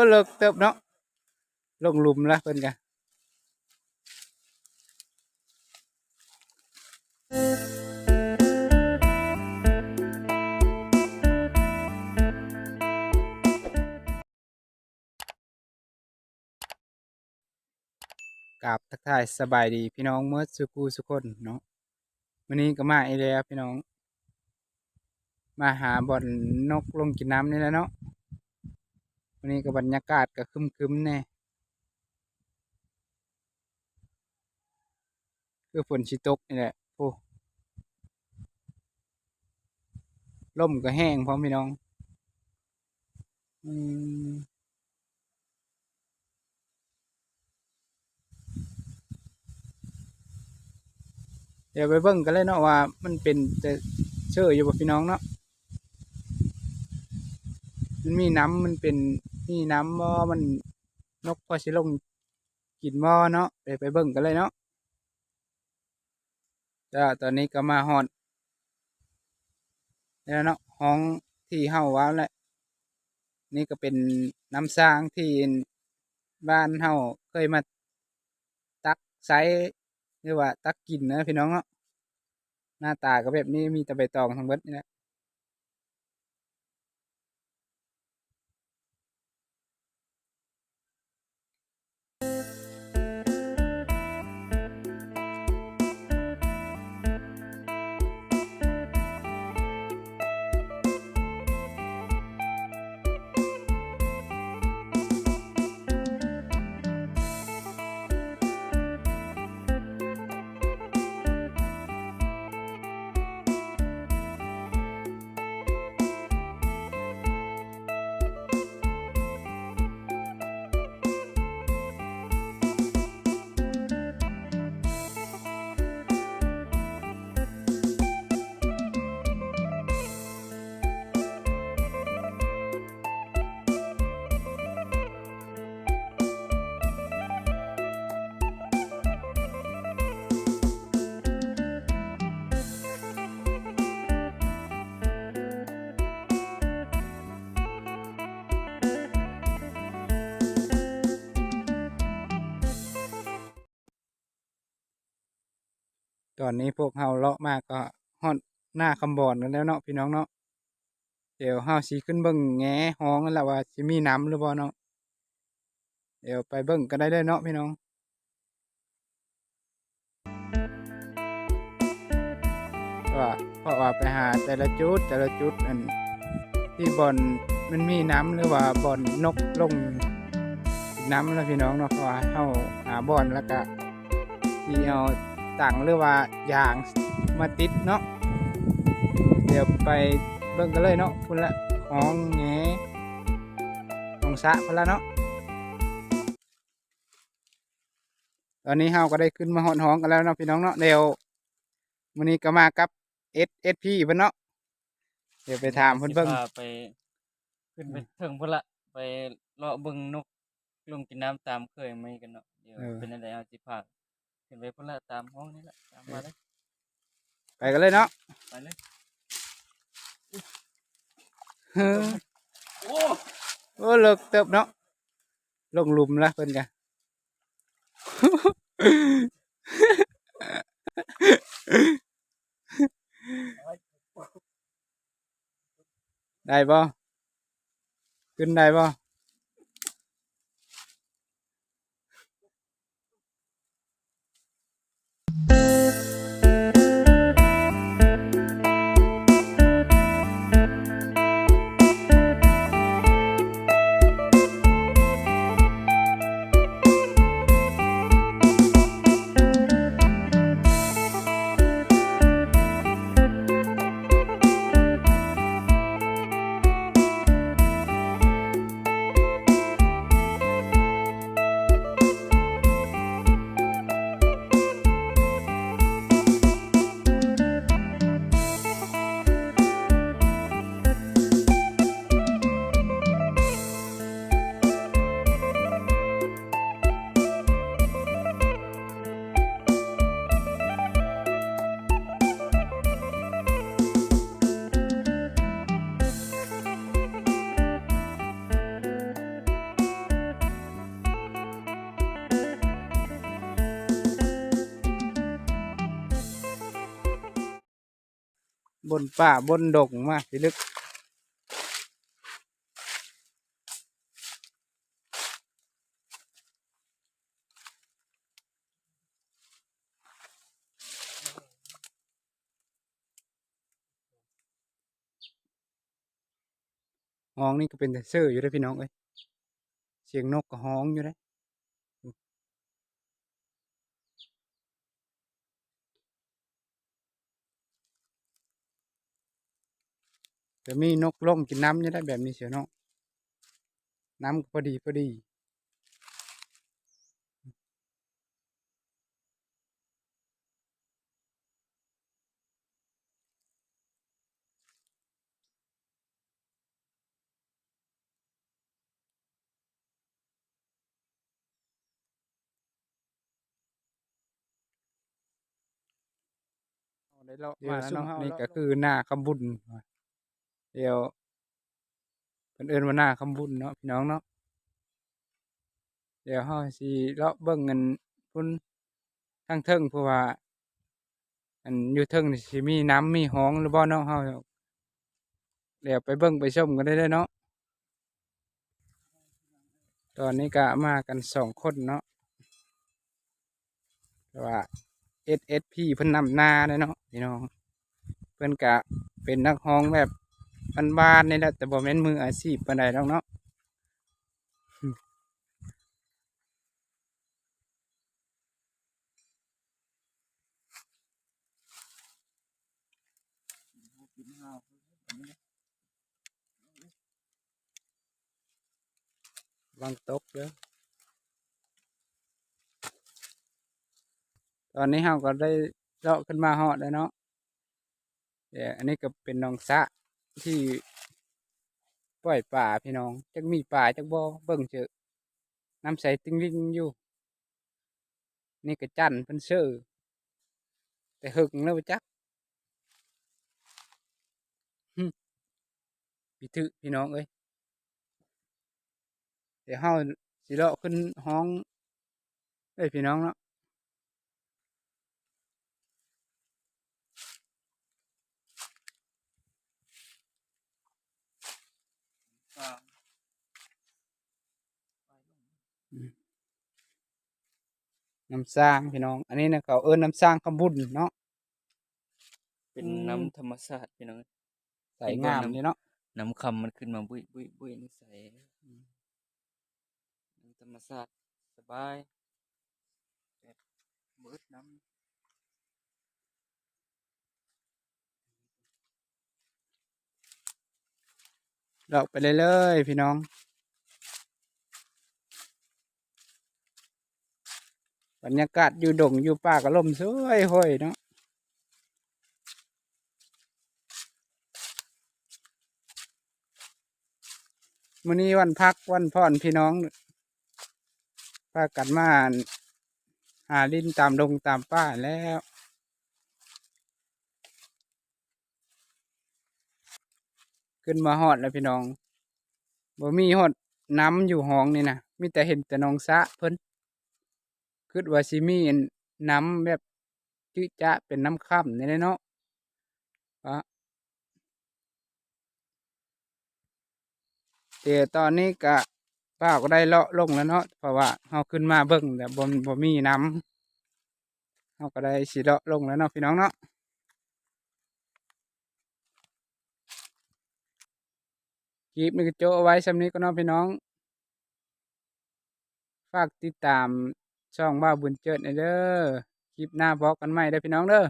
ເລິກເຕີບເນາະ ລົງຫຼຸມລະເພິ່ນກະ. ກາບທັກທາຍສະບາຍດີພີ່ນ້ອງໝົດສູ່ຄູ່ສູ່ຄົນເນາະ. ມື້ນີ້ກໍມາອີກແລ້ວພີ່ນ້ອງ ມາຫາບ່ອນນົກລົງກິນນ້ຳນີ້ແຫຼະເນາະ. ມື້ນີ້ກໍບັນຍາກາດກໍຄຶມໆແດ່ ຄືຝົນຊິຕົກນີ້ແຫຼະ. ໂອ້ ລົມກໍແຮງພ້ອມພີ່ນ້ອງ. ອືມ ດຽວໄປເບິ່ງກັນເລີຍເນາະ ວ່າມັນເປັນຕາເຊີຢູ່ບໍ່ພີ່ນ້ອງເນາະ. ມັນມີນ້ຳ ມັນເປັນ ມີນ້ຳບໍ່ ມັນ ນົກພໍຊິລົງກິນບໍ່ເນາະ. ດຽວໄປເບິ່ງກັນເລີຍເນາະ. ເຈົ້າ ຕອນນີ້ກໍມາຮອດແລ້ວເນາະ ຮ່ອງທີ່ເຮົາວ່າແຫຼະ. ນີ້ກໍເປັນນ້ຳສ້າງທີ່ບ້ານເຮົາເຄີຍມາຕັກໃຊ້ ຫຼືວ່າຕັກກິນນະພີ່ນ້ອງເນາະ. ໜ້າຕາກໍແບບນີ້ ມີແຕ່ໃບຕອງທັງເບິດນີ້ແຫຼະ. ຕອນນີ້ພວກເຮົາເລາະມາກໍຮອດໜ້າຄຳບອນກັນແລ້ວເນາະ ພີ່ນ້ອງເນາະ. ດຽວເຮົາຊິຂຶ້ນເບິ່ງແງຮ່ອງນັ້ນລະວ່າຊິມີນ້ຳຫຼືບໍ່ເນາະ. ດຽວໄປເບິ່ງກັນໄດ້ເລີຍເນາະ ພີ່ນ້ອງ. ເພາະວ່າ ເພາະວ່າໄປຫາແຕ່ລະຈຸດ ແຕ່ລະຈຸດ ອັນ ທີ່ບ່ອນມັນມີນ້ຳ ຫຼືວ່າບ່ອນນົກລົງກິນນ້ຳລະ ພີ່ນ້ອງເນາະ. ເພາະວ່າເຮົາຫາບ່ອນ ແລ້ວກະຊິເອົາຕັງ ຫຼືວ່າຢາງມາຕິດເນາະ. ດຽວໄປເບິ່ງກັນເລີຍເນາະ. ພຸ້ນລະ ຮ່ອງແງ ຮ່ອງສະພຸ້ນລະເນາະ. ຕອນນີ້ເຮົາກໍໄດ້ຂຶ້ນມາຮອດຮ່ອງກັນແລ້ວເນາະ ພີ່ນ້ອງເນາະ. ດຽວມື້ນີ້ກໍມາກັບ ເອສ ເອສ ພີ ເພິ່ນເນາະ. ດຽວໄປຖາມເພິ່ນເບິ່ງ ຊິພາໄປ ຂຶ້ນໄປເທິງພຸ້ນລະ ໄປເລາະເບິ່ງນົກລົງກິນນ້ຳຕາມເຄີຍມີກັນເນາະ. ດຽວ ເອີ ເປັນຈັ່ງໃດເຮົາຊິພາ ຂຶ້ນໄປພຸ້ນລະ ຕາມຮ່ອງນີ້ລະ ຕາມມາເລີຍ. ໄປກັນເລີຍເນາະ ໄປເລີຍ. ໂອ້ ໂອ້ ເລິກເຕີບເນາະ ລົງຫຼຸມລະເພິ່ນກະ. ໄດ້ບໍ່? ຂຶ້ນໄດ້ບໍ່? ເ ບົນປ່າບົນດົງມາພິລຶກ. ຫ້ອງນີ້ກໍເປັນຕາເຊີຢູ່ເດ້ພີ່ນ້ອງເອີຍ, ສຽງນົກກໍຮ້ອງຢູ່ເດ້. ຈະມີນົກລົງກິນນ້ຳຢູ່ໄດ໋ ແບບນີ້ເຊຍເນາະ, ນ້ຳກໍພໍດີ ພໍດີ. ໄດ້ເລາະມາແລ້ວເນາະ, ນີ້ກໍຄືໜ້າຄຳບຸນ, ດຽວ ເພິ່ນເອີ້ນວ່າໜ້າຄຳບຸນເນາະພີ່ນ້ອງເນາະ. ດຽວເຮົາຊິເລາະເບິ່ງອັນພຸ້ນທາງເທິງ ເພາະວ່າອັນຢູ່ເທິງນີ້ຊິມີນ້ຳມີຫ້ອງຫຼືບໍ່ເນາະ, ເຮົາດຽວໄປເບິ່ງໄປຊົມກັນໄດ້ເດີເນາະ. ຕອນນີ້ກະມາກັນສອງຄົນເນາະ. ແຕ່ວ່າ ເອສເອສພີ ເພິ່ນນຳໜ້າເດ້ເນາະພີ່ນ້ອງ, ເພິ່ນກະເປັນນັກຮ້ອງແບບບ້ານໆນີ້ແຫຼະ ແຕ່ບໍ່ແມ່ນມືອາຊີບປານໃດດອກເນາະ. ລະວັງຕົກເດີ. ຕອນນີ້ເຮົາກໍໄດ້ເລາະຂຶ້ນມາຮອດແລ້ວເນາະ. ແຕ່ອັນນີ້ກໍເປັນໜອງສະທີ່ປ່ອຍປາພີ່ນ້ອງ, ຈັກມີປາຈັກບໍ່, ເບິ່ງເຈີ ນ້ຳໃສຕິ່ງລິ່ງຢູ່. ນີ້ກະຈັນເພິ່ນເຊີແຕ່ເຫິງແລ້ວບໍ່ຈັກ. ພິຖືກພີ່ນ້ອງເອີຍ, ດຽວເຮົາຊິເລາະຂຶ້ນຫ້ອງເດີພີ່ນ້ອງເນາະ. ອືມ ນ້ຳສ້າງພີ່ນ້ອງ, ອັນນີ້ນະເຂົາເອີ້ນນ້ຳສ້າງຄຳບຸນເນາະ. ເປັນ ອືມ ນ້ຳທຳມະຊາດພີ່ນ້ອງ, ໃສງາມເດ້ເນາະ, ນ້ຳຄຳມັນຂຶ້ນມາບຸ້ຍໆໆ ໃສ. ອືມ ທຳມະຊາດສະບາຍ ແບບບໍ່ອຶດນ້ຳ. ເລາະໄປເລື້ອຍໆ ພີ່ນ້ອງ, ບັນຍາກາດຢູ່ດົງຢູ່ປ່າກໍລົມຊ່ວຍໂຫຍເນາະ. ມື້ນີ້ວັນພັກວັນຜ່ອນພີ່ນ້ອງ ພາກັນມາຫາຫຼິ້ນຕາມດົງຕາມປ່າແລ້ວ. ຂຶ້ນມາຮອດແລ້ວພີ່ນ້ອງ, ບໍ່ມີຮອດນ້ຳຢູ່ຫ້ອງນີ້ນະ, ມີແຕ່ເຫັນແຕ່ໜອງສະເພິ່ນ. ຄິດວ່າຊິມີອັນ ນ້ຳແບບຈືດຈາດເປັນນ້ຳຄຳນີ້ແຫຼະເນາະ. ອະ ແຕ່ຕອນນີ້ກະ ບ່າວກໍໄດ້ເລາະລົງແລ້ວເນາະ, ເພາະວ່າເຮົາຂຶ້ນມາເບິ່ງແລ້ວບໍ່ ບໍ່ມີນ້ຳ, ເຮົາກໍໄດ້ຊິເລາະລົງແລ້ວເນາະ ພີ່ນ້ອງເນາະ. ຄລິບນີ້ກໍໂຈະເອົາໄວ້ສ່ຳນີ້ກ່ອນເນາະ ພີ່ນ້ອງ. ຝາກຕິດຕາມຊ່ອງບ່າວບຸນເຈີດແດ່ເດີ. ຄລິບໜ້າພໍ້ກັນໃໝ່ເດີພີ່ນ້ອງເດີ.